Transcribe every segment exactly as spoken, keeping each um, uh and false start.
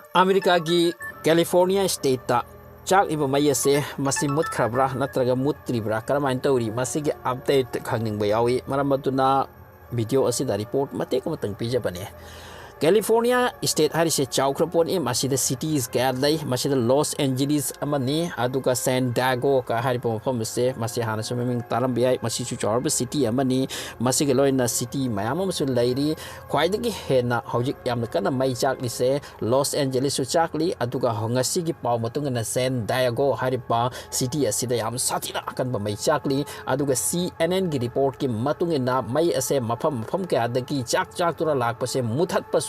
ꯑꯃꯦꯔꯤꯀꯥꯒꯤ ꯀꯦꯂꯤꯐꯣꯔꯅꯤꯌꯥ ꯁ꯭ꯇꯦꯠꯇ ꯆꯥꯛꯂꯤꯕ ꯃꯩ ꯑꯁꯦ ꯃꯁꯤ ꯃꯨꯠꯈ꯭ꯔꯕ꯭ꯔꯥ ꯅꯠꯇ꯭ꯔꯒ ꯃꯨꯠꯇ꯭ꯔꯤꯕ꯭ꯔꯥ, ꯀꯔꯝꯍꯥꯏꯅ ꯇꯧꯔꯤ, ꯃꯁꯤꯒꯤ ꯑꯞꯗꯦꯠ ꯈꯪꯅꯤꯡꯕ ꯌꯥꯎꯏ꯫ ꯃꯔꯝ ꯑꯗꯨꯅ ꯚꯤꯗꯤꯑꯣ ꯑꯁꯤꯗ ꯔꯤꯄꯣꯔꯠ ꯃꯇꯦꯛ ꯑꯃꯇꯪ ꯄꯤꯖꯕꯅꯦ꯫ ꯀꯦꯂꯤꯐꯣꯔꯅꯤꯌꯥ ꯁ꯭ꯇꯦꯠ ꯍꯥꯏꯔꯤꯁꯦ ꯆꯥꯎꯈ꯭ꯔ ꯄꯣꯠꯅꯤ꯫ ꯃꯁꯤꯗ ꯁꯤꯇꯤꯁ ꯀꯌꯥ ꯂꯩ꯫ ꯃꯁꯤꯗ ꯂꯣꯁ ꯑꯦꯟꯖꯦꯂꯤꯁ ꯑꯃꯅꯤ, ꯑꯗꯨꯒ ꯁꯦꯟ ꯗꯤꯌꯥꯒꯣ ꯀ ꯍꯥꯏꯔꯤꯕ ꯃꯐꯝ ꯑꯁꯦ, ꯃꯁꯤ ꯍꯥꯟꯅꯁꯨ ꯃꯃꯤꯡ ꯇꯥꯔꯝꯕ ꯌꯥꯏ꯫ ꯃꯁꯤꯁꯨ ꯆꯥꯎꯔꯕ ꯁꯤꯇꯤ ꯑꯃꯅꯤ꯫ ꯃꯁꯤꯒ ꯂꯣꯏꯅꯅ ꯁꯤꯇꯤ ꯃꯌꯥꯝ ꯑꯃꯁꯨ ꯂꯩꯔꯤ꯫ ꯈ꯭ꯋꯥꯏꯗꯒꯤ ꯍꯦꯟꯅ ꯍꯧꯖꯤꯛ ꯌꯥꯝꯅ ꯀꯟꯅ ꯃꯩ ꯆꯥꯛꯂꯤꯁꯦ ꯂꯣꯁ ꯑꯦꯟꯖꯦꯂꯤꯁꯁꯨ ꯆꯥꯛꯂꯤ, ꯑꯗꯨꯒ ꯉꯁꯤꯒꯤ ꯄꯥꯎ ꯃꯇꯨꯡ ꯏꯟꯅ ꯁꯦꯟ ꯗꯥꯏꯒꯣ ꯍꯥꯏꯔꯤꯕ ꯁꯤꯇꯤ ꯑꯁꯤꯗ ꯌꯥꯝ ꯁꯥꯊꯤꯅ ꯑꯀꯟꯕ ꯃꯩ ꯆꯥꯛꯂꯤ꯫ ꯑꯗꯨꯒ ꯁꯤ ꯑꯦꯟ ꯑꯦꯟꯒꯤ ꯔꯤꯄꯣꯔꯠꯀꯤ ꯃꯇꯨꯡ ꯏꯟꯅ ꯃꯩ ꯑꯁꯦ ꯃꯐꯝ ꯃꯐꯝ ꯀꯌꯥꯗꯒꯤ ꯆꯥꯛ ꯆꯥꯛꯇꯨꯅ ꯂꯥꯛꯄꯁꯦ ꯃꯨꯊꯠꯄꯁꯨ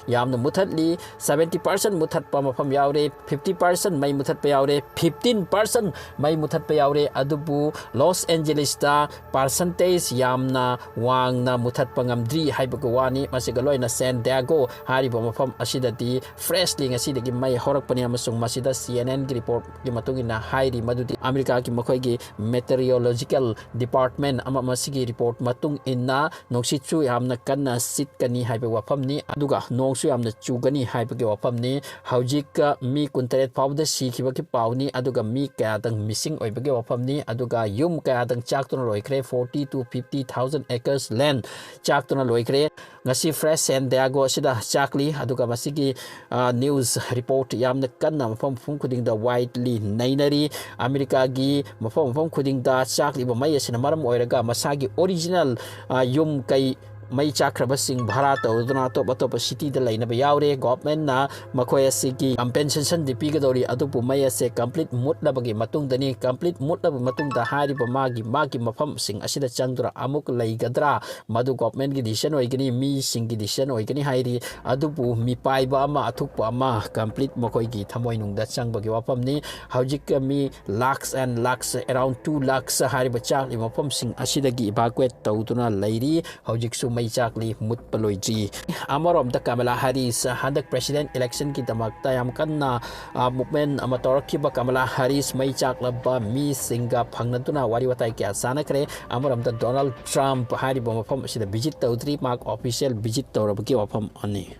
ꯌꯥꯝꯅ ꯃꯨꯊꯠꯂꯤ꯫ ꯁꯕꯦꯟꯇꯤ ꯄꯥꯔꯁꯦꯟ ꯃꯨꯊꯠꯄ ꯃꯐꯝ ꯌꯥꯎꯔꯦ, ꯐꯤꯐꯇꯤ ꯄꯥꯔꯁꯦꯟ ꯃꯩ ꯃꯨꯊꯠꯄ ꯌꯥꯎꯔꯦ, ꯐꯤꯐꯇꯤꯟ ꯄꯥꯔꯁꯦꯟ ꯃꯩ ꯃꯨꯊꯠꯄ ꯌꯥꯎꯔꯦ꯫ ꯑꯗꯨꯕꯨ ꯂꯣꯁ ꯑꯦꯟꯖꯦꯂꯤꯁꯇ ꯄꯥꯔꯁꯦꯟꯇꯦꯖ ꯌꯥꯝꯅ ꯋꯥꯡꯅ ꯃꯨꯊꯠꯄ ꯉꯝꯗ꯭ꯔꯤ ꯍꯥꯏꯕꯒꯤ ꯋꯥꯅꯤ꯫ ꯃꯁꯤꯒ ꯂꯣꯏꯅ ꯁꯦꯟ ꯗꯤꯌꯥꯒꯣ ꯍꯥꯏꯔꯤꯕ ꯃꯐꯝ ꯑꯁꯤꯗꯗꯤ ꯐ꯭ꯔꯦꯁꯂꯤ ꯉꯁꯤꯗꯒꯤ ꯃꯩ ꯍꯧꯔꯛꯄꯅꯤ, ꯑꯃꯁꯨꯡ ꯃꯁꯤꯗ ꯁꯤ ꯑꯦꯟ ꯑꯦꯟꯒꯤ ꯔꯤꯄꯣꯔꯠꯀꯤ ꯃꯇꯨꯡ ꯏꯟꯅ ꯍꯥꯏꯔꯤ ꯃꯗꯨꯗꯤ ꯑꯃꯦꯔꯤꯀꯥꯒꯤ ꯃꯈꯣꯏꯒꯤ ꯃꯦꯇꯤꯑꯣꯔꯣꯂꯣꯖꯤꯀꯦꯜ ꯗꯤꯄꯥꯔꯠꯃꯦꯟ ꯑꯃ, ꯃꯁꯤꯒꯤ ꯔꯤꯄꯣꯔꯠ ꯃꯇꯨꯡ ꯏꯟꯅ ꯅꯨꯡꯁꯤꯠꯁꯨ ꯌꯥꯝꯅ ꯀꯟꯅ ꯁꯤꯠꯀꯅꯤ ꯍꯥꯏꯕ ꯋꯥꯐꯝꯅꯤ, ꯑꯗꯨꯒ ꯅꯣꯡꯁꯨ ꯌꯥꯝꯅ ꯆꯨꯒꯅꯤ ꯍꯥꯏꯕꯒꯤ ꯋꯥꯐꯝꯅꯤ꯫ ꯍꯧꯖꯤꯛ ꯃꯤ ꯀꯨꯟꯇꯔꯦꯠ ꯐꯥꯎꯕꯗ ꯁꯤꯈꯤꯕꯒꯤ ꯄꯥꯎꯅꯤ, ꯑꯗꯨꯒ ꯃꯤ ꯀꯌꯥꯗꯪ ꯃꯤꯁꯤꯡ ꯑꯣꯏꯕꯒꯤ ꯋꯥꯐꯝꯅꯤ, ꯑꯗꯨꯒ ꯌꯨꯝ ꯀꯌꯥꯗꯪ ꯆꯥꯛꯇꯨꯅ ꯂꯣꯏꯈ꯭ꯔꯦ꯫ Forty to fifty thousand acres land ꯆꯥꯛꯇꯨꯅ ꯂꯣꯏꯈ꯭ꯔꯦ꯫ ꯉꯁꯤ ꯐ꯭ꯔꯦꯁ ꯁꯦꯟ ꯗꯤꯌꯥꯒꯣ ꯑꯁꯤꯗ ꯆꯥꯛꯂꯤ, ꯑꯗꯨꯒ ꯃꯁꯤꯒꯤ ꯅ꯭ꯌꯨꯁ ꯔꯤꯄꯣꯔꯠ ꯌꯥꯝꯅ ꯀꯟꯅ ꯃꯐꯝ ꯃꯐꯝ ꯈꯨꯗꯤꯡꯗ ꯋꯥꯏꯗꯂꯤ ꯅꯩꯅꯔꯤ꯫ ꯑꯃꯦꯔꯤꯀꯥꯒꯤ ꯃꯐꯝ ꯃꯐꯝ ꯈꯨꯗꯤꯡꯗ ꯆꯥꯛꯂꯤꯕ ꯃꯩ ꯑꯁꯤꯅ ꯃꯔꯝ ꯑꯣꯏꯔꯒ ꯃꯁꯥꯒꯤ ꯑꯣꯔꯤꯖꯤꯅꯦꯜ ꯌꯨꯝ ꯀꯩ ꯃꯩ ꯆꯥꯛꯈ꯭ꯔꯕꯁꯤꯡ ꯚꯔꯥ ꯇꯧꯗꯨꯅ ꯑꯇꯣꯞ ꯑꯇꯣꯞꯄ ꯁꯤꯇꯤꯗ ꯂꯩꯅꯕ ꯌꯥꯎꯔꯦ꯫ ꯒꯣꯚꯔꯟꯃꯦꯟꯠꯅ ꯃꯈꯣꯏ ꯑꯁꯤꯒꯤ ꯀꯝꯄꯦꯟꯁꯦꯁꯟꯗꯤ ꯄꯤꯒꯗꯧꯔꯤ, ꯑꯗꯨꯕꯨ ꯃꯩ ꯑꯁꯦ ꯀꯝꯄ꯭ꯂꯤꯠ ꯃꯨꯠꯂꯕꯒꯤ ꯃꯇꯨꯡꯗꯅꯤ꯫ ꯀꯝꯄ꯭ꯂꯤꯠ ꯃꯨꯠꯂꯕ ꯃꯇꯨꯡꯗ ꯍꯥꯏꯔꯤꯕ ꯃꯥꯒꯤ ꯃꯥꯒꯤ ꯃꯐꯝꯁꯤꯡ ꯑꯁꯤꯗ ꯆꯪꯗꯨꯅ ꯑꯃꯨꯛ ꯂꯩꯒꯗ꯭ꯔꯥ, ꯃꯗꯨ ꯒꯣꯚꯔꯟꯃꯦꯟꯠꯀꯤ ꯗꯤꯁꯤꯖꯟ ꯑꯣꯏꯒꯅꯤ, ꯃꯤꯁꯤꯡꯒꯤ ꯗꯤꯁꯤꯖꯟ ꯑꯣꯏꯒꯅꯤ ꯍꯥꯏꯔꯤ꯫ ꯑꯗꯨꯕꯨ ꯃꯤꯄꯥꯏꯕ ꯑꯃ, ꯑꯊꯨꯞꯄ ꯑꯃ ꯀꯝꯄ꯭ꯂꯤꯠ ꯃꯈꯣꯏꯒꯤ ꯊꯃꯣꯏꯅꯨꯡꯗ ꯆꯪꯕꯒꯤ ꯋꯥꯐꯝꯅꯤ꯫ ꯍꯧꯖꯤꯛ ꯃꯤ lakhs and lakhs, around two lakhs ꯍꯥꯏꯔꯤꯕ ꯆꯥꯛꯂꯤꯕ ꯃꯐꯝꯁꯤꯡ ꯑꯁꯤꯗꯒꯤ ꯏꯚꯥꯀꯨꯋꯦꯠ ꯇꯧꯗꯨꯅ ꯂꯩꯔꯤ꯫ ꯍꯧꯖꯤꯛꯁꯨ ꯃꯩ ꯆꯥꯛꯂꯤ, ꯃꯨꯠꯄ ꯂꯣꯏꯗ꯭ꯔꯤ꯫ ꯑꯃꯔꯣꯝꯗ ꯀꯃꯂꯥ ꯍꯥꯔꯤꯁ ꯍꯟꯗꯛ ꯄ꯭ꯔꯦꯁꯤꯗꯦꯟꯠ ꯏꯂꯦꯛꯁꯟꯒꯤꯗꯃꯛꯇ ꯌꯥꯝ ꯀꯟꯅ, ꯑ, ꯃꯨꯚꯃꯦꯟꯠ ꯑꯃ ꯇꯧꯔꯛꯈꯤꯕ ꯀꯃꯂꯥ ꯍꯥꯔꯤꯁ ꯃꯩ ꯆꯥꯛꯂꯕ ꯃꯤꯁꯤꯡꯒ ꯐꯪꯅꯗꯨꯅ ꯋꯥꯔꯤ ꯋꯥꯇꯥꯏ ꯀꯌꯥ ꯁꯥꯟꯅꯈ꯭ꯔꯦ꯫ ꯑꯃꯔꯣꯝꯗ ꯗꯣꯅꯥꯜꯗ ꯇ꯭ꯔꯝꯞ ꯍꯥꯏꯔꯤꯕ ꯃꯐꯝ ꯑꯁꯤꯗ ꯚꯤꯖꯤꯠ ꯇꯧꯗ꯭ꯔꯤ, ꯃꯍꯥꯛ ꯑꯣꯐꯤꯁꯤꯌꯦꯜ ꯚꯤꯖꯤꯠ ꯇꯧꯔꯕꯒꯤ ꯋꯥꯐꯝ ꯑꯅꯤ꯫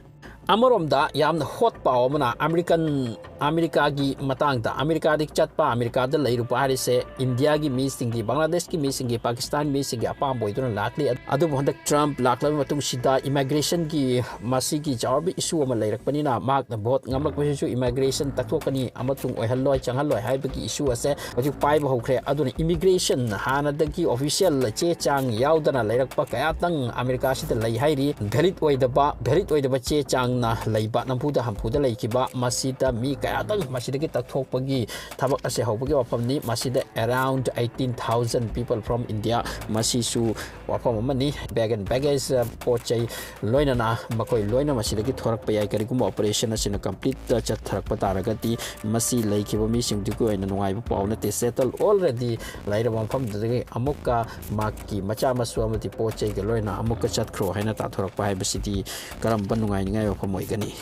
ꯑꯃꯔꯣꯝꯗ ꯌꯥꯝꯅ ꯍꯣꯠ ꯄꯥꯎ ꯑꯃꯅ ꯑꯃꯦꯔꯤꯀꯟ, ꯑꯃꯦꯔꯤꯀꯥꯒꯤ ꯃꯇꯥꯡꯗ, ꯑꯃꯦꯔꯤꯀꯥꯗꯒꯤ ꯆꯠꯄ, ꯑꯃꯦꯔꯤꯀꯥꯗ ꯂꯩꯔꯨꯕ ꯍꯥꯏꯔꯤꯁꯦ ꯏꯟꯗꯤꯌꯥꯒꯤ ꯃꯤꯁꯤꯡꯒꯤ, ꯕꯪꯒ꯭ꯂꯥꯗꯦꯁꯀꯤ ꯃꯤꯁꯤꯡꯒꯤ, ꯄꯥꯀꯤꯁꯇꯥꯟ ꯃꯤꯁꯤꯡꯒꯤ ꯑꯄꯥꯝꯕ ꯑꯣꯏꯗꯨꯅ ꯂꯥꯛꯂꯤ꯫ ꯑꯗꯨꯕꯨ ꯍꯟꯗꯛ ꯇ꯭ꯔꯝꯞ ꯂꯥꯛꯂꯕ ꯃꯇꯨꯡꯁꯤꯗ ꯏꯃꯥꯏꯒ꯭ꯔꯦꯁꯟꯒꯤ ꯃꯁꯤꯒꯤ ꯆꯥꯎꯔꯕ ꯏꯁꯨ ꯑꯃ ꯂꯩꯔꯛꯄꯅꯤꯅ, ꯃꯍꯥꯛꯅ ꯚꯣꯠ ꯉꯝꯂꯛꯄꯁꯤꯁꯨ ꯏꯃꯥꯏꯒ꯭ꯔꯦꯁꯟ ꯇꯛꯊꯣꯛꯀꯅꯤ ꯑꯃꯁꯨꯡ ꯑꯣꯏꯍꯜꯂꯣꯏ, ꯆꯪꯍꯜꯂꯣꯏ ꯍꯥꯏꯕꯒꯤ ꯏꯁꯨ ꯑꯁꯦ ꯍꯧꯖꯤꯛ ꯄꯥꯏꯕ ꯍꯧꯈ꯭ꯔꯦ꯫ ꯑꯗꯨꯅ ꯏꯃꯤꯒ꯭ꯔꯦꯁꯟ, ꯍꯥꯟꯅꯗꯒꯤ ꯑꯣꯐꯤꯁꯤꯌꯦꯜ ꯆꯦ ꯆꯥꯡ ꯌꯥꯎꯗꯅ ꯂꯩꯔꯛꯄ ꯀꯌꯥꯇꯪ ꯑꯃꯦꯔꯤꯀꯥꯁꯤꯗ ꯂꯩ ꯍꯥꯏꯔꯤ꯫ ꯚꯦꯂꯤꯠ ꯑꯣꯏꯗꯕ, ꯚꯦꯂꯤꯠ ꯑꯣꯏꯗꯕ ꯆꯦ ꯆꯥꯡꯅ ꯂꯩꯕ, ꯅꯝꯐꯨꯗ ꯍꯝꯐꯨꯗ ꯂꯩꯈꯤꯕ, ꯃꯁꯤꯗ ꯃꯤ ꯀꯌꯥꯇꯪ ꯃꯁꯤꯗꯒꯤ ꯇꯛꯊꯣꯛꯄꯒꯤ ꯊꯕꯛ ꯑꯁꯦ ꯍꯧꯕꯒꯤ ꯋꯥꯐꯝꯅꯤ꯫ ꯃꯁꯤꯗ around eighteen thousand people from India, ꯃꯁꯤꯁꯨ ꯋꯥꯐꯝ ꯑꯃꯅꯤ꯫ Bag and baggage, ꯄꯣꯠ ꯆꯩ ꯂꯣꯏꯅꯅ ꯃꯈꯣꯏ ꯂꯣꯏꯅ ꯃꯁꯤꯗꯒꯤ ꯊꯣꯔꯛꯄ ꯌꯥꯏ꯫ ꯀꯔꯤꯒꯨꯝꯕ ꯑꯣꯄꯔꯦꯁꯟ ꯑꯁꯤꯅ ꯀꯝꯄ꯭ꯂꯤꯠ ꯆꯠꯊꯔꯛꯄ ꯇꯥꯔꯒꯗꯤ, ꯃꯁꯤ ꯂꯩꯈꯤꯕ ꯃꯤꯁꯤꯡꯗꯨꯒꯤ ꯑꯣꯏꯅ ꯅꯨꯡꯉꯥꯏꯕ ꯄꯥꯎ ꯅꯠꯇꯦ꯫ ꯁꯦꯇꯜ ꯑꯣꯜꯔꯦꯗꯤ ꯂꯩꯔꯕ ꯃꯐꯝꯗꯨꯗꯒꯤ ꯑꯃꯨꯛꯀ ꯃꯍꯥꯛꯀꯤ ꯃꯆꯥ ꯃꯁꯨ ꯑꯃꯗꯤ ꯄꯣꯠ ꯆꯩꯒ ꯂꯣꯏꯅ ꯑꯃꯨꯛꯀ ꯆꯠꯈ꯭ꯔꯣ ꯍꯥꯏꯅ ꯇꯥꯟꯊꯣꯔꯛꯄ ꯍꯥꯏꯕꯁꯤꯗꯤ ꯀꯔꯝꯕ ꯅꯨꯡꯉꯥꯏꯅꯤꯡꯉꯥꯏ ꯋꯥꯐꯝ ꯑꯣꯏꯒꯅꯤ?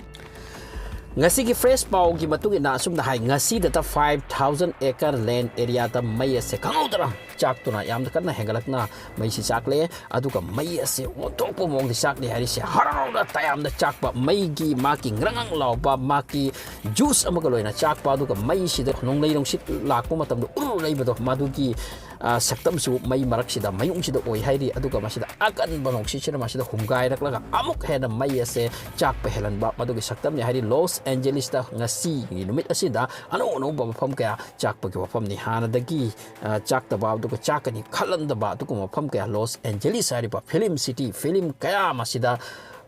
ꯉꯁꯤꯒꯤ ꯐ꯭ꯔꯦꯁ ꯄꯥꯎꯒꯤ ꯃꯇꯨꯡ ꯏꯟꯅ ꯑꯁꯨꯝꯅ ꯍꯥꯏ, ꯉꯁꯤꯗꯇ five thousand acre land areaꯗ ꯃꯩ ꯑꯁꯦ ꯈꯪꯍꯧꯗꯅ ꯆꯥꯛꯇꯨꯅ ꯌꯥꯝꯅ ꯀꯟꯅ ꯍꯦꯟꯒꯠꯂꯛꯇꯨꯅ ꯃꯩꯁꯤ ꯆꯥꯛꯂꯦ꯫ ꯑꯗꯨꯒ ꯃꯩ ꯑꯁꯦ ꯑꯣꯟꯊꯣꯛꯄ ꯃꯑꯣꯡꯗ ꯆꯥꯛꯂꯦ ꯍꯥꯏꯔꯤꯁꯦ, ꯍꯔꯥꯎꯅ ꯇꯌꯥꯝꯅ ꯆꯥꯛꯄ, ꯃꯩꯒꯤ ꯃꯥꯒꯤ ꯉ꯭ꯔꯪ ꯉ꯭ꯔꯪ ꯂꯥꯎꯕ, ꯃꯥꯒꯤ ꯖꯨꯁ ꯑꯃꯒ ꯂꯣꯏꯅ ꯆꯥꯛꯄ, ꯑꯗꯨꯒ ꯃꯩꯁꯤꯗ ꯅꯣꯡꯂꯩ ꯅꯨꯡꯁꯤꯠ ꯂꯥꯛꯄ ꯃꯇꯝꯗ ꯎꯔꯨ ꯂꯩꯕꯗꯣ, ꯃꯗꯨꯒꯤ, ꯑ, ꯁꯛꯇꯝꯁꯨ ꯃꯩ ꯃꯔꯛꯁꯤꯗ, ꯃꯌꯨꯡꯁꯤꯗ ꯑꯣꯏ ꯍꯥꯏꯔꯤ꯫ ꯑꯗꯨꯒ ꯃꯁꯤꯗ ꯑꯀꯟꯕ ꯅꯨꯡꯁꯤꯠꯁꯤꯅ ꯃꯁꯤꯗ ꯍꯨꯝꯒꯥꯏꯔꯛꯂꯒ ꯑꯃꯨꯛ ꯍꯦꯟꯅ ꯃꯩ ꯑꯁꯦ ꯆꯥꯛꯄ ꯍꯦꯜꯍꯟꯕ, ꯃꯗꯨꯒꯤ ꯁꯛꯇꯝꯅꯤ ꯍꯥꯏꯔꯤ꯫ ꯂꯣꯁ ꯑꯦꯟꯖꯦꯂꯤꯁꯇ ꯉꯁꯤꯒꯤ ꯅꯨꯃꯤꯠ ꯑꯁꯤꯗ ꯑꯅꯧ ꯑꯅꯧꯕ ꯃꯐꯝ ꯀꯌꯥ ꯆꯥꯛꯄꯒꯤ ꯋꯥꯐꯝꯅꯤ꯫ ꯍꯥꯟꯅꯗꯒꯤ, ꯑ, ꯆꯥꯛꯇꯕ, ꯑꯗꯨꯒ ꯆꯥꯛꯀꯅꯤ ꯈꯜꯂꯝꯗꯕ ꯑꯗꯨꯒꯨꯝꯕ ꯃꯐꯝ ꯀꯌꯥ, ꯂꯣꯁ ꯑꯦꯟꯖꯦꯂꯤꯁ ꯍꯥꯏꯔꯤꯕ ꯐꯤꯂꯝ ꯁꯤꯇꯤ, ꯐꯤꯂꯝ ꯀꯌꯥ ꯃꯁꯤꯗ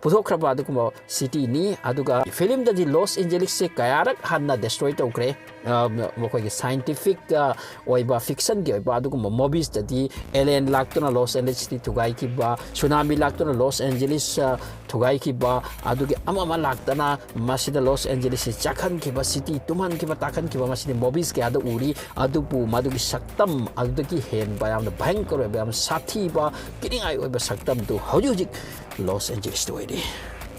ꯄꯨꯊꯣꯛꯈ꯭ꯔꯕ ꯑꯗꯨꯒꯨꯝꯕ ꯁꯤꯇꯤꯅꯤ꯫ ꯑꯗꯨꯒ ꯐꯤꯂꯝꯗꯗꯤ ꯂꯣꯁ ꯑꯦꯟꯖꯦꯂꯤꯁꯁꯦ ꯀꯌꯥꯔꯛ ꯍꯥꯟꯅ ꯗꯦꯁꯇ꯭ꯔꯣꯏ ꯇꯧꯈ꯭ꯔꯦ꯫ ꯑ, ꯃꯈꯣꯏꯒꯤ ꯁꯥꯏꯟꯇꯤꯐꯤꯛ, ꯑ, ꯑꯣꯏꯕ, ꯐꯤꯛꯁꯟꯒꯤ ꯑꯣꯏꯕ ꯑꯗꯨꯒꯨꯝꯕ ꯃꯨꯚꯤꯁꯇꯗꯤ ꯑꯦꯂꯦꯟ ꯂꯥꯛꯇꯨꯅ ꯂꯣꯁ ꯑꯦꯟꯖꯦꯂꯤꯁꯇꯤ ꯊꯨꯒꯥꯏꯈꯤꯕ, ꯁꯨꯅꯥꯃꯤ ꯂꯥꯛꯇꯨꯅ ꯂꯣꯁ ꯑꯦꯟꯖꯦꯂꯤꯁ, ꯑ, ꯊꯨꯒꯥꯏꯈꯤꯕ, ꯑꯗꯨꯒꯤ ꯑꯃ ꯑꯃ ꯂꯥꯛꯇꯅ ꯃꯁꯤꯗ ꯂꯣꯁ ꯑꯦꯟꯖꯦꯂꯤꯁꯁꯤ ꯆꯥꯛꯍꯟꯈꯤꯕ, ꯁꯤꯇꯤ ꯇꯨꯝꯍꯟꯈꯤꯕ, ꯇꯥꯛꯍꯟꯈꯤꯕ, ꯃꯁꯤꯗꯤ ꯃꯨꯚꯤꯁ ꯀꯌꯥꯗ ꯎꯔꯤ꯫ ꯑꯗꯨꯕꯨ ꯃꯗꯨꯒꯤ ꯁꯛꯇꯝ ꯑꯗꯨꯗꯒꯤ ꯍꯦꯟꯕ, ꯌꯥꯝꯅ ꯚꯌꯪꯀꯔ ꯑꯣꯏꯕ, ꯌꯥꯝꯅ ꯁꯥꯊꯤꯕ, ꯀꯤꯅꯤꯡꯉꯥꯏ ꯑꯣꯏꯕ ꯁꯛꯇꯝꯗꯨ ꯍꯧꯖꯤꯛ ꯍꯧꯖꯤꯛ ꯂꯣꯁ ꯑꯦꯟꯖꯦꯂꯤꯁꯇ ꯑꯣꯏꯔꯤ꯫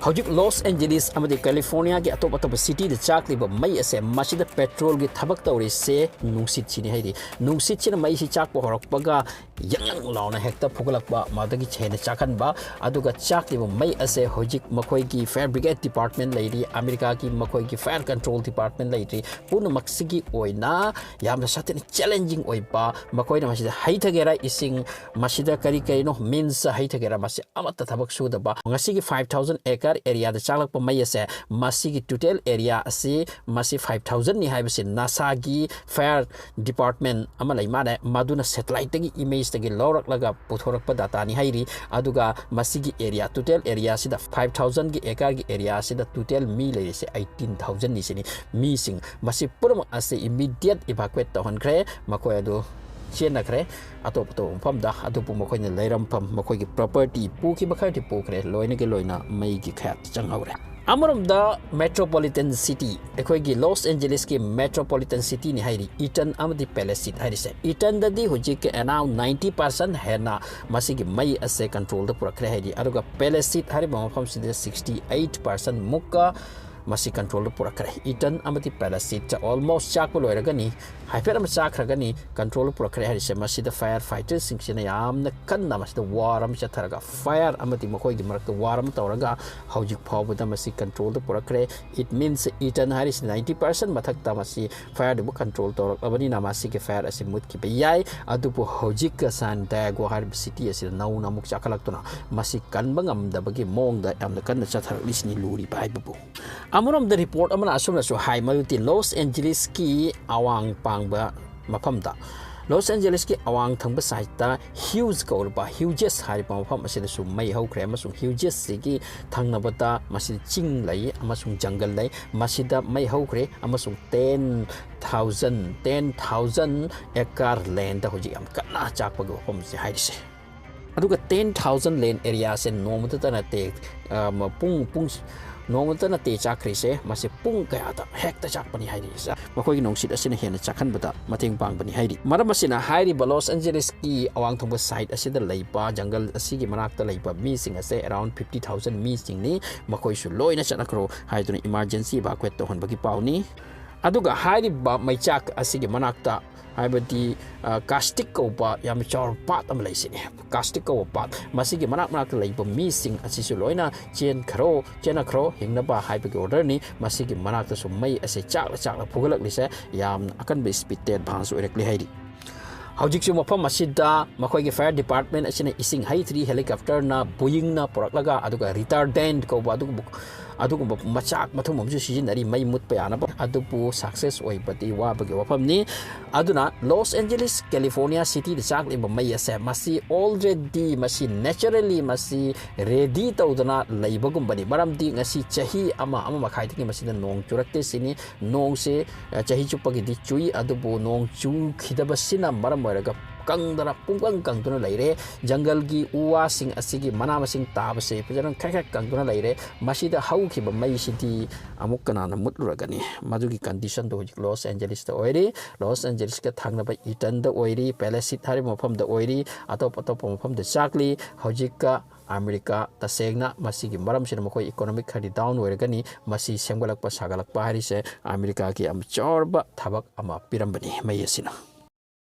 ꯍꯧꯖꯤꯛ ꯂꯣꯁ ꯑꯦꯟꯖꯦꯂꯤꯁ ꯑꯃꯗꯤ ꯀꯦꯂꯤꯐꯣꯔꯅꯤꯌꯥꯒꯤ ꯑꯇꯣꯞ ꯑꯇꯣꯞꯄ ꯁꯤꯇꯤꯗ ꯆꯥꯛꯂꯤꯕ ꯃꯩ ꯑꯁꯦ, ꯃꯁꯤꯗ ꯄꯦꯇ꯭ꯔꯣꯜꯒꯤ ꯊꯕꯛ ꯇꯧꯔꯤꯁꯦ ꯅꯨꯡꯁꯤꯠꯁꯤꯅꯤ ꯍꯥꯏꯗꯤ꯫ ꯅꯨꯡꯁꯤꯠꯁꯤꯅ ꯃꯩꯁꯤ ꯆꯥꯛꯄ ꯍꯧꯔꯛꯄꯒ ꯌꯪ ꯌꯪ ꯂꯥꯎꯅ ꯍꯦꯛꯇ ꯐꯨꯒꯠꯂꯛꯄ, ꯃꯗꯒꯤ ꯍꯦꯟꯅ ꯆꯥꯛꯍꯟꯕ꯫ ꯑꯗꯨꯒ ꯆꯥꯛꯂꯤꯕ ꯃꯩ ꯑꯁꯦ ꯍꯧꯖꯤꯛ ꯃꯈꯣꯏꯒꯤ ꯐꯥꯌꯔ ꯕ꯭ꯔꯤꯒꯦꯗ ꯗꯤꯄꯥꯔꯠꯃꯦꯟ ꯂꯩꯔꯤ, ꯑꯃꯦꯔꯤꯀꯥꯒꯤ ꯃꯈꯣꯏꯒꯤ ꯐꯥꯌꯔ ꯀꯟꯇ꯭ꯔꯣꯜ ꯗꯤꯄꯥꯔꯠꯃꯦꯟ ꯂꯩꯔꯤ, ꯄꯨꯝꯅꯃꯛꯁꯤꯒꯤ ꯑꯣꯏꯅ ꯌꯥꯝꯅ ꯁꯥꯊꯤꯅ ꯆꯦꯂꯦꯟꯖꯤꯡ ꯑꯣꯏꯕ꯫ ꯃꯈꯣꯏꯅ ꯃꯁꯤꯗ ꯍꯩꯊꯒꯦꯔꯥ ꯏꯁꯤꯡ, ꯃꯁꯤꯗ ꯀꯔꯤ ꯀꯔꯤꯅꯣ, ꯃꯤꯟꯁ ꯍꯩꯊꯒꯦꯔꯥ, ꯃꯁꯤ ꯑꯃꯠꯇ ꯊꯕꯛ ꯁꯨꯗꯕ꯫ ꯉꯁꯤꯒꯤ ꯐꯥꯏꯚ ꯊꯥꯎꯖꯟ ꯑꯦꯀꯔ ꯑꯦꯔꯤꯌꯥꯗ ꯆꯥꯛꯂꯛꯄ ꯃꯩ ꯑꯁꯦ, ꯃꯁꯤꯒꯤ ꯇꯣꯇꯦꯜ ꯑꯦꯔꯤꯌꯥ ꯑꯁꯤ, ꯃꯁꯤ ꯐꯥꯏꯚ ꯊꯥꯎꯖꯟꯅꯤ ꯍꯥꯏꯕꯁꯤ ꯅꯥꯁꯥꯒꯤ ꯐꯥꯌꯔ ꯗꯤꯄꯥꯔꯠꯃꯦꯟ ꯑꯃ ꯂꯩ ꯃꯥꯅꯦ, ꯃꯗꯨꯅ ꯁꯦꯇꯦꯂꯥꯏꯠꯇꯒꯤ ꯏꯃꯦꯖꯇꯒꯤ ꯂꯧꯔꯛꯂꯒ ꯄꯨꯊꯣꯔꯛꯄ ꯗꯥꯇꯥꯅꯤ ꯍꯥꯏꯔꯤ꯫ ꯑꯗꯨꯒ ꯃꯁꯤꯒꯤ ꯑꯦꯔꯤꯌꯥ, ꯇꯣꯇꯦꯜ ꯑꯦꯔꯤꯌꯥꯁꯤꯗ, ꯐꯥꯏꯚ ꯊꯥꯎꯖꯟꯒꯤ ꯑꯦꯀꯔꯒꯤ ꯑꯦꯔꯤꯌꯥꯁꯤꯗ ꯇꯣꯇꯦꯜ ꯃꯤ ꯂꯩꯔꯤꯁꯦ ꯑꯩꯠꯇꯤꯟ ꯊꯥꯎꯖꯟꯅꯤ ꯁꯤꯅꯤ꯫ ꯃꯤꯁꯤꯡ ꯃꯁꯤ ꯄꯨꯝꯅꯃꯛ ꯑꯁꯤ ꯏꯃꯤꯗꯤꯌꯦꯠ ꯏꯚꯥꯀꯨꯋꯦꯠ ꯇꯧꯍꯟꯈ꯭ꯔꯦ꯫ ꯃꯈꯣꯏ ꯑꯗꯨ ꯆꯦꯟꯅꯈ꯭ꯔꯦ ꯑꯇꯣꯞ ꯑꯇꯣꯞꯄ ꯃꯐꯝꯗ꯫ ꯑꯗꯨꯕꯨ ꯃꯈꯣꯏꯅ ꯂꯩꯔꯝꯐꯝ, ꯃꯈꯣꯏꯒꯤ ꯄ꯭ꯔꯣꯄꯔꯇꯤ ꯄꯨꯈꯤꯕ ꯈꯔꯗꯤ ꯄꯨꯈ꯭ꯔꯦ, ꯂꯣꯏꯅꯒꯤ ꯂꯣꯏꯅ ꯃꯩꯒꯤ ꯈꯌꯥꯠ ꯆꯪꯍꯧꯔꯦ꯫ ꯑꯃꯔꯣꯝꯗ ꯃꯦꯇ꯭ꯔꯣꯄꯣꯂꯤꯇꯟ ꯁꯤꯇꯤ, ꯑꯩꯈꯣꯏꯒꯤ ꯂꯣꯁ ꯑꯦꯟꯖꯦꯂꯤꯁꯀꯤ ꯃꯦꯇ꯭ꯔꯣꯄꯣꯂꯤꯇꯟ ꯁꯤꯇꯤꯅꯤ ꯍꯥꯏꯔꯤ, ꯏꯇꯟ ꯑꯃꯗꯤ ꯄꯦꯂꯦꯁꯤꯠ ꯍꯥꯏꯔꯤꯁꯦ꯫ ꯏꯇꯟꯗꯗꯤ ꯍꯧꯖꯤꯛ ꯑꯦꯔꯥꯎꯟ ꯅꯥꯏꯟꯇꯤ ꯄꯥꯔꯁꯦꯟ ꯍꯦꯟꯅ ꯃꯁꯤꯒꯤ ꯃꯩ ꯑꯁꯦ ꯀꯟꯇ꯭ꯔꯣꯜꯗ ꯄꯨꯔꯛꯈ꯭ꯔꯦ ꯍꯥꯏꯔꯤ꯫ ꯑꯗꯨꯒ ꯄꯦꯂꯦꯁꯤꯠ ꯍꯥꯏꯔꯤꯕ ꯃꯐꯝꯁꯤꯗ ꯁꯤꯛꯁꯇꯤ ꯑꯩꯠ ꯄꯥꯔꯁꯦꯟ ꯃꯨꯛꯀ ꯃꯁꯤ ꯀꯟꯇ꯭ꯔꯣꯜꯗ ꯄꯨꯔꯛꯈ꯭ꯔꯦ꯫ ꯏꯇꯟ ꯑꯃꯗꯤ ꯄꯦꯂꯦꯁꯤꯠꯇ ꯑꯣꯜꯃꯣꯁ ꯆꯥꯛꯄ ꯂꯣꯏꯔꯒꯅꯤ, ꯍꯥꯏꯐꯦꯠ ꯑꯃ ꯆꯥꯛꯈ꯭ꯔꯒꯅꯤ ꯀꯟꯇ꯭ꯔꯣꯜꯗ ꯄꯨꯔꯛꯈ꯭ꯔꯦ ꯍꯥꯏꯔꯤꯁꯦ꯫ ꯃꯁꯤꯗ ꯐꯥꯌꯔ ꯐꯥꯏꯇꯔꯁꯤꯡꯁꯤꯅ ꯌꯥꯝꯅ ꯀꯟꯅ ꯃꯁꯤꯗ ꯋꯥꯔ ꯑꯃ ꯆꯠꯊꯔꯒ, ꯐꯥꯌꯔ ꯑꯃꯗꯤ ꯃꯈꯣꯏꯒꯤ ꯃꯔꯛꯇ ꯋꯥꯔ ꯑꯃ ꯇꯧꯔꯒ, ꯍꯧꯖꯤꯛ ꯐꯥꯎꯕꯗ ꯃꯁꯤ ꯀꯟꯇ꯭ꯔꯣꯜꯗ ꯄꯨꯔꯛꯈ꯭ꯔꯦ꯫ It means ꯏꯇꯟ ꯍꯥꯏꯔꯤꯁꯤ ꯅꯥꯏꯟꯇꯤ ꯄꯥꯔꯁꯦꯟ ꯃꯊꯛꯇ ꯃꯁꯤ ꯐꯥꯌꯔꯗꯨꯕꯨ ꯀꯟꯇ꯭ꯔꯣꯜ ꯇꯧꯔꯛꯂꯕꯅꯤꯅ ꯃꯁꯤꯒꯤ ꯐꯥꯌꯔ ꯑꯁꯤ ꯃꯨꯠꯈꯤꯕ ꯌꯥꯏ꯫ ꯑꯗꯨꯕꯨ ꯍꯧꯖꯤꯛꯀ ꯁꯥꯟ ꯗꯥꯏꯒꯣ ꯍꯥꯏꯔꯤꯕ ꯁꯤꯇꯤ ꯑꯁꯤꯗ ꯅꯧꯅ ꯑꯃꯨꯛ ꯆꯥꯈꯠꯂꯛꯇꯨꯅ ꯃꯁꯤ ꯀꯟꯕ ꯉꯝꯗꯕꯒꯤ ꯃꯑꯣꯡꯗ ꯌꯥꯝꯅ ꯀꯟꯅ ꯆꯠꯊꯔꯛꯂꯤꯁꯤꯅꯤ ꯂꯨꯔꯤꯕ ꯍꯥꯏꯕꯕꯨ꯫ ꯑꯃꯔꯣꯝꯗ ꯔꯤꯄꯣꯔꯠ ꯑꯃꯅ ꯑꯁꯨꯝꯅꯁꯨ ꯍꯥꯏ ꯃꯗꯨꯗꯤ ꯂꯣꯁ ꯑꯦꯟꯖꯦꯂꯤꯁꯀꯤ ꯑꯋꯥꯡ ꯄꯥꯡꯕ ꯃꯐꯝꯗ, ꯂꯣꯁ ꯑꯦꯟꯖꯦꯂꯤꯁꯀꯤ ꯑꯋꯥꯡ ꯊꯪꯕ ꯁꯥꯏꯠꯇ ꯍ꯭ꯌꯨꯖ ꯀꯧꯔꯤꯕ, ꯍ꯭ꯌꯨꯖꯦꯁ ꯍꯥꯏꯔꯤꯕ ꯃꯐꯝ ꯑꯁꯤꯗꯁꯨ ꯃꯩ ꯍꯧꯈ꯭ꯔꯦ ꯑꯃꯁꯨꯡ ꯍ꯭ꯌꯨꯖꯦꯁꯁꯤꯒꯤ ꯊꯪꯅꯕꯗ ꯃꯁꯤꯗ ꯆꯤꯡ ꯂꯩ ꯑꯃꯁꯨꯡ ꯖꯪꯒꯜ ꯂꯩ꯫ ꯃꯁꯤꯗ ꯃꯩ ꯍꯧꯈ꯭ꯔꯦ ꯑꯃꯁꯨꯡ ten thousand, ten thousand acre land ꯍꯧꯖꯤꯛ ꯌꯥꯝ ꯀꯟꯅ ꯆꯥꯛꯄꯒꯤ ꯋꯥꯐꯝꯁꯦ ꯍꯥꯏꯔꯤꯁꯦ꯫ ꯑꯗꯨꯒ ꯇꯦꯟ ꯊꯥꯎꯖꯟ ꯂꯦꯟ ꯑꯦꯔꯤꯌꯥꯁꯦ ꯅꯣꯡꯃꯗꯇ ꯅꯠꯇꯦ, ꯑ, ꯃ-, ꯄꯨꯡ, ꯄꯨꯡ, ꯅꯣꯡꯃꯇ ꯅꯠꯇꯦ ꯆꯥꯛꯈ꯭ꯔꯤꯁꯦ, ꯃꯁꯤ ꯄꯨꯡ ꯀꯌꯥꯗ ꯍꯦꯛꯇ ꯆꯥꯛꯄꯅꯤ ꯍꯥꯏꯔꯤ꯫ ꯃꯈꯣꯏꯒꯤ ꯅꯨꯡꯁꯤꯠ ꯑꯁꯤꯅ ꯍꯦꯟꯅ ꯆꯥꯛꯍꯟꯕꯗ ꯃꯇꯦꯡ ꯄꯥꯡꯕꯅꯤ ꯍꯥꯏꯔꯤ꯫ ꯃꯔꯝ ꯑꯁꯤꯅ ꯍꯥꯏꯔꯤꯕ ꯂꯣꯁ ꯑꯦꯟꯖꯦꯂꯤꯁꯀꯤ ꯑꯋꯥꯡ ꯊꯪꯕ ꯁꯥꯏꯠ ꯑꯁꯤꯗ ꯂꯩꯕ ꯖꯪꯒꯜ ꯑꯁꯤꯒꯤ ꯃꯅꯥꯛꯇ ꯂꯩꯕ ꯃꯤꯁꯤꯡ ꯑꯁꯦ around fifty thousand ꯃꯤꯁꯤꯡꯅꯤ꯫ ꯃꯈꯣꯏꯁꯨ ꯂꯣꯏꯅ ꯆꯠꯅꯈ꯭ꯔꯣ ꯍꯥꯏꯗꯨꯅ emergency evacuate ꯇꯧꯍꯟꯕꯒꯤ ꯄꯥꯎꯅꯤ꯫ ꯑꯗꯨꯒ ꯍꯥꯏꯔꯤꯕ ꯃꯩꯆꯥꯛ ꯑꯁꯤꯒꯤ ꯃꯅꯥꯛꯇ, ꯍꯥꯏꯕꯗꯤ, ꯑ, ꯀꯥꯁꯇꯤꯛ ꯀꯧꯕ ꯌꯥꯝꯅ ꯆꯥꯎꯔꯕ ꯄꯥꯠ ꯑꯃ ꯂꯩꯁꯤꯅꯦ꯫ ꯀꯥꯁꯇꯤꯛ ꯀꯧꯕ ꯄꯥꯠ, ꯃꯁꯤꯒꯤ ꯃꯅꯥꯛ ꯃꯅꯥꯛꯇ ꯂꯩꯕ ꯃꯤꯁꯤꯡ ꯑꯁꯤꯁꯨ ꯂꯣꯏꯅ ꯆꯦꯟꯈ꯭ꯔꯣ, ꯆꯦꯟꯅꯈ꯭ꯔꯣ, ꯍꯤꯡꯅꯕ ꯍꯥꯏꯕꯒꯤ orderꯅꯤ꯫ ꯃꯁꯤꯒꯤ ꯃꯅꯥꯛꯇꯁꯨ ꯃꯩ ꯑꯁꯤ ꯆꯥꯛꯂ ꯆꯥꯛꯂ ꯐꯨꯒꯠꯂꯛꯂꯤꯁꯦ ꯌꯥꯝꯅ ꯑꯀꯟꯕ speedꯇ advance ꯑꯣꯏꯔꯛꯂꯤ ꯍꯥꯏꯔꯤ꯫ ꯍꯧꯖꯤꯛꯁꯨ ꯃꯐꯝ ꯑꯁꯤꯗ ꯃꯈꯣꯏꯒꯤ fire department ꯑꯁꯤꯅ ꯏꯁꯤꯡ ꯍꯩꯊꯔꯤ, helicopterꯅ, ꯕꯨꯌꯤꯡꯅ ꯄꯨꯔꯛꯂꯒ, ꯑꯗꯨꯒ retardant ꯀꯧꯕ ꯑꯗꯨꯒꯨꯝꯕ, ꯑꯗꯨꯒꯨꯝꯕ ꯃꯆꯥꯛ ꯃꯊꯨꯝ ꯑꯃꯁꯨ ꯁꯤꯖꯤꯟꯅꯔꯤ ꯃꯩ ꯃꯨꯠꯄ ꯌꯥꯅꯕ꯫ ꯑꯗꯨꯕꯨ success ꯑꯣꯏꯕꯗꯤ ꯋꯥꯕꯒꯤ ꯋꯥꯐꯝꯅꯤ꯫ ꯑꯗꯨꯅ ꯂꯣꯁ ꯑꯦꯟꯖꯦꯂꯤꯁ, ꯀꯦꯂꯤꯐꯣꯔꯅꯤꯌꯥ cityꯗ ꯆꯥꯛꯂꯤꯕ ꯃꯩ ꯑꯁꯦ, ꯃꯁꯤ already, ꯃꯁꯤ naturally, ꯃꯁꯤ ready ꯇꯧꯗꯅ ꯂꯩꯕꯒꯨꯝꯕꯅꯤ꯫ ꯃꯔꯝꯗꯤ ꯉꯁꯤ ꯆꯍꯤ ꯑꯃ, ꯑꯃ ꯃꯈꯥꯏꯗꯒꯤ ꯃꯁꯤꯗ ꯅꯣꯡ ꯆꯨꯔꯛꯇꯦ ꯁꯤꯅꯤ꯫ ꯅꯣꯡꯁꯦ, ꯑ, ꯆꯍꯤ ꯆꯨꯞꯄꯒꯤꯗꯤ ꯆꯨꯏ, ꯑꯗꯨꯕꯨ ꯅꯣꯡ ꯆꯨꯈꯤꯗꯕꯁꯤꯅ ꯃꯔꯝ ꯑꯣꯏꯔꯒ ꯀꯪꯗꯅ, ꯄꯨꯡꯀꯪ ꯀꯪꯗꯨꯅ ꯂꯩꯔꯦ꯫ ꯖꯪꯒꯜꯒꯤ ꯎ ꯋꯥꯁꯤꯡ ꯑꯁꯤꯒꯤ ꯃꯅꯥ ꯃꯁꯤꯡ ꯇꯥꯕꯁꯦ ꯐꯖꯅ ꯈ꯭ꯔꯦꯛ ꯈ꯭ꯔꯦꯛ ꯀꯪꯗꯨꯅ ꯂꯩꯔꯦ꯫ ꯃꯁꯤꯗ ꯍꯧꯈꯤꯕ ꯃꯩꯁꯤꯗꯤ ꯑꯃꯨꯛ ꯀꯅꯥꯅ ꯃꯨꯠꯂꯨꯔꯒꯅꯤ? ꯃꯗꯨꯒꯤ conditionꯗꯣ ꯍꯧꯖꯤꯛ ꯂꯣꯁ ꯑꯦꯟꯖꯦꯂꯤꯁꯇ ꯑꯣꯏꯔꯤ, ꯂꯣꯁ ꯑꯦꯟꯖꯦꯂꯤꯁꯀ ꯊꯪꯅꯕ ꯏꯇꯟꯗ ꯑꯣꯏꯔꯤ, ꯄꯦꯂꯦꯁꯤꯠ ꯍꯥꯏꯔꯤꯕ ꯃꯐꯝꯗ ꯑꯣꯏꯔꯤ, ꯑꯇꯣꯞ ꯑꯇꯣꯞꯄ ꯃꯐꯝꯗ ꯆꯥꯛꯂꯤ꯫ ꯍꯧꯖꯤꯛꯀ ꯑꯃꯦꯔꯤꯀꯥ, ꯇꯁꯦꯡꯅ ꯃꯁꯤꯒꯤ ꯃꯔꯝꯁꯤꯅ ꯃꯈꯣꯏ economic ꯈꯔꯗꯤ down ꯑꯣꯏꯔꯒꯅꯤ꯫ ꯃꯁꯤ ꯁꯦꯝꯒꯠꯂꯛꯄ, ꯁꯥꯒꯠꯂꯛꯄ ꯍꯥꯏꯔꯤꯁꯦ ꯑꯃꯦꯔꯤꯀꯥꯒꯤ ꯌꯥꯝ ꯆꯥꯎꯔꯕ ꯊꯕꯛ ꯑꯃ ꯄꯤꯔꯝꯕꯅꯤ ꯃꯩ ꯑꯁꯤꯅ꯫